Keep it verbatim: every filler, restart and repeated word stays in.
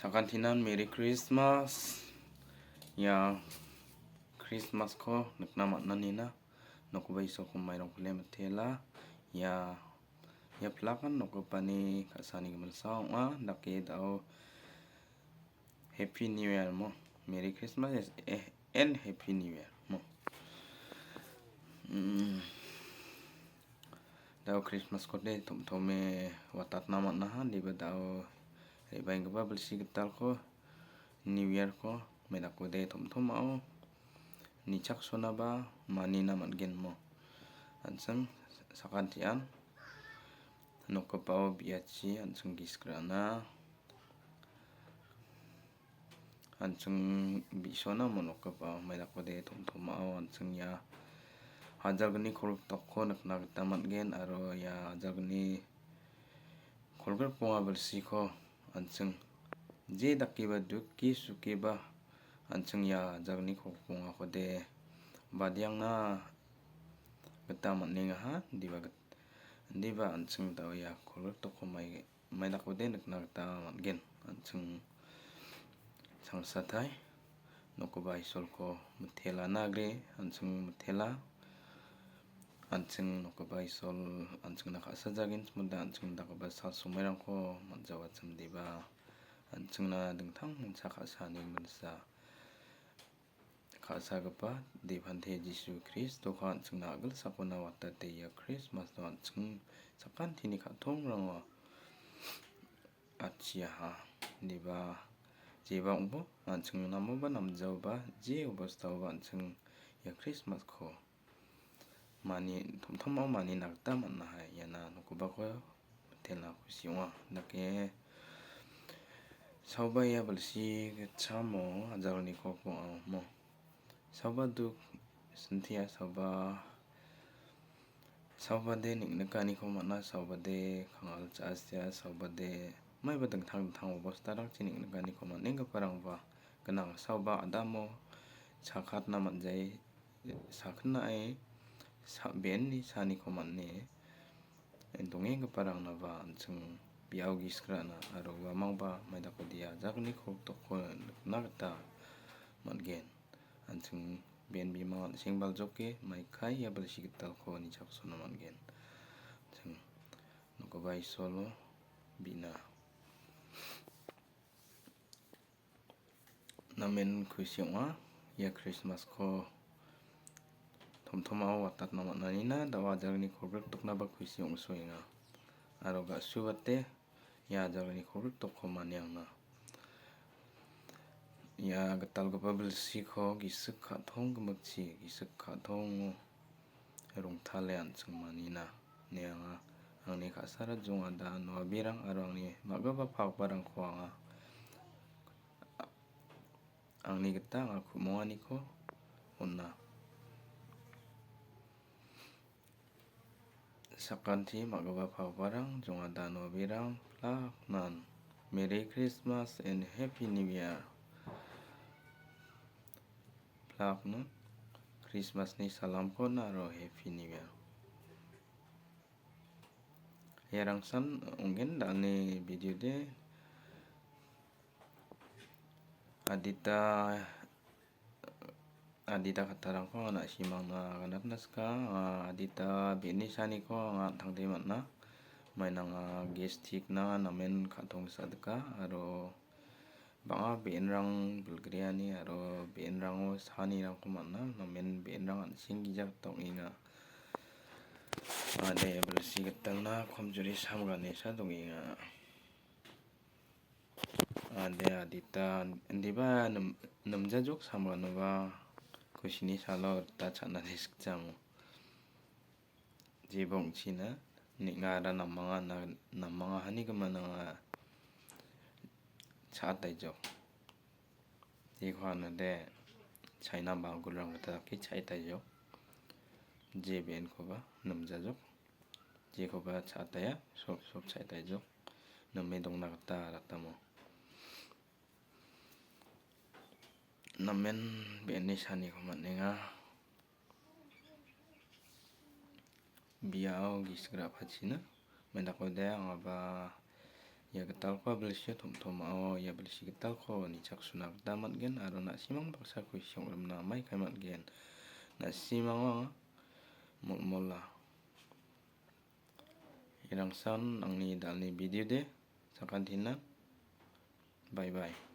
Sakantinan Merry Christmas. Ia Christmas-ko nikna man·anina nokgipa Isolko mairongpile mitela. Ia, ia plakan nokgipani ka·sani gimilsa ong·a. Dake dao Happy New Year mo. Merry Christmas is, eh, and Happy New Year mo. Mm. Dao Christmas-kode tom·tome watatna man·aha, indiba dao re·baenggipa bilsi gitalko, New Year-ko, medakode tom·tomao nichaksonaba manina man·gen mo. An·ching sakantian nokgipao biachi an·ching gisik ra·na. An·ching bi·sona monokgipa maidakode tom·tomao an·ching ia hajalgni kolgrikdokko nikna gita man·gen aro ia hajalgni kolgrikbonga bilsiko an·ching je dakeba duke sukeba an·ching ia hajalgni kolgrikbongakode badiangna gita man·engaha, indiba git-, indiba an·ching dao ia kolgrikdokko mai maidakode nikna gita man·gen. An·ching changsatai nokgipa Isolko mitelana gre, an·ching mitela. An·ching nokgipa Isol an·chingna ka·sajagenchimode an·ching dakgipa sal somairangko man·jawachimdeba an·chingna dingtang mancha ka·sani gimilsa ka·sagipa Depante Jisu Kristoka an·chingna a·gilsakona watate ia Krismasno an·ching sakantini ka·tongrango atchiaha. Indiba jeba ong·bo an·ching namoba namjaoba je obostaoba an·ching ia Krismasko mani, tom·tomao manina gita man·aha. Iana nokgipako mitelna kusi ong·a. Dake saoba ia bilsi gitchamo ajalni kolgrikbongao mo. Saoba duk sintia, saoba, saobade neng·nikaniko man·a, saobade kangal cha·asia, saobade maiba dingtang dingtang obostarangchi neng·nikaniko man·enggiparangba gnang. Saoba adamo chakatna man·jai, sakgnae sa-, be·enni saniko man·e dongenggiparangnaba an·ching biao gisik ra·na aro uamangba maidakode ia ajalgni kolgrikdokko nikna gita man·gen. An·ching be·en bimang an·seng baljoke maikai ia bilsi gitalko nichaksona man·gen. An·ching nokgipa Isolo bina. Namen kusi ong·a, ia Krismasko tomtomao watatna man·anina da·o ajalgni kolgrikdoknaba kusi ong·soenga. Aro ga·subate ia ajalgni kolgrikdokko maniangenga. Ia gitalgipa bilsiko gisik ka·tong gimikchi, gisik ka·tongo rongtale an·ching manina ine anga angni ka·sara jongada Noabirang aro angni ma·gipa pagiparangko anga angni gita anga ku·monganiko on·a. Sakanti ma·gipa pagiparang, jongada Noabirang, plak nan. Merry Christmas and Happy New Year. Plak nan. Krismasni salamkon aro Happy New Year. Iarangsan ong·gen da·alni video de. Adita, adita kattarangko anga na·simangna ganatna sika. Anga adita be·eni saniko anga an·tangde man·a. Mainanga gestikna namen ka·tong sadika aro bang·a be·enrang bilgreani aro be·enrango sanirangko man·a. Namen be·enrang an·seng gijak ong·enga. Ade bilsi gitalna komjuri samganesa dongenga. Ade adita indiba nim-, nimjajok samganoba kusini salo rita cha·na sikjamo. Jeba ong·china neng·ara namanga na-, namanga hani gimin anga cha·ataijok. Jeko hanode China bagulrang gita dake cha·etaijok. Je be·enkoba nimjajok. Jekoba cha·ataia, sop sop cha·etaijok. Name dongna gita ratamo. Namen be·eni saniko man·enga. Biao gisik ra·pachina. Mendakode angaba Ia gitalko bilsi tomtomao ia bilsi gitalko nichaksuna gita man·gen aro na·simang baksa kusi ong·rimna amai kai man·gen. Na·simango molmola. Irangsan angni dalni video de sakantina. Bye bye.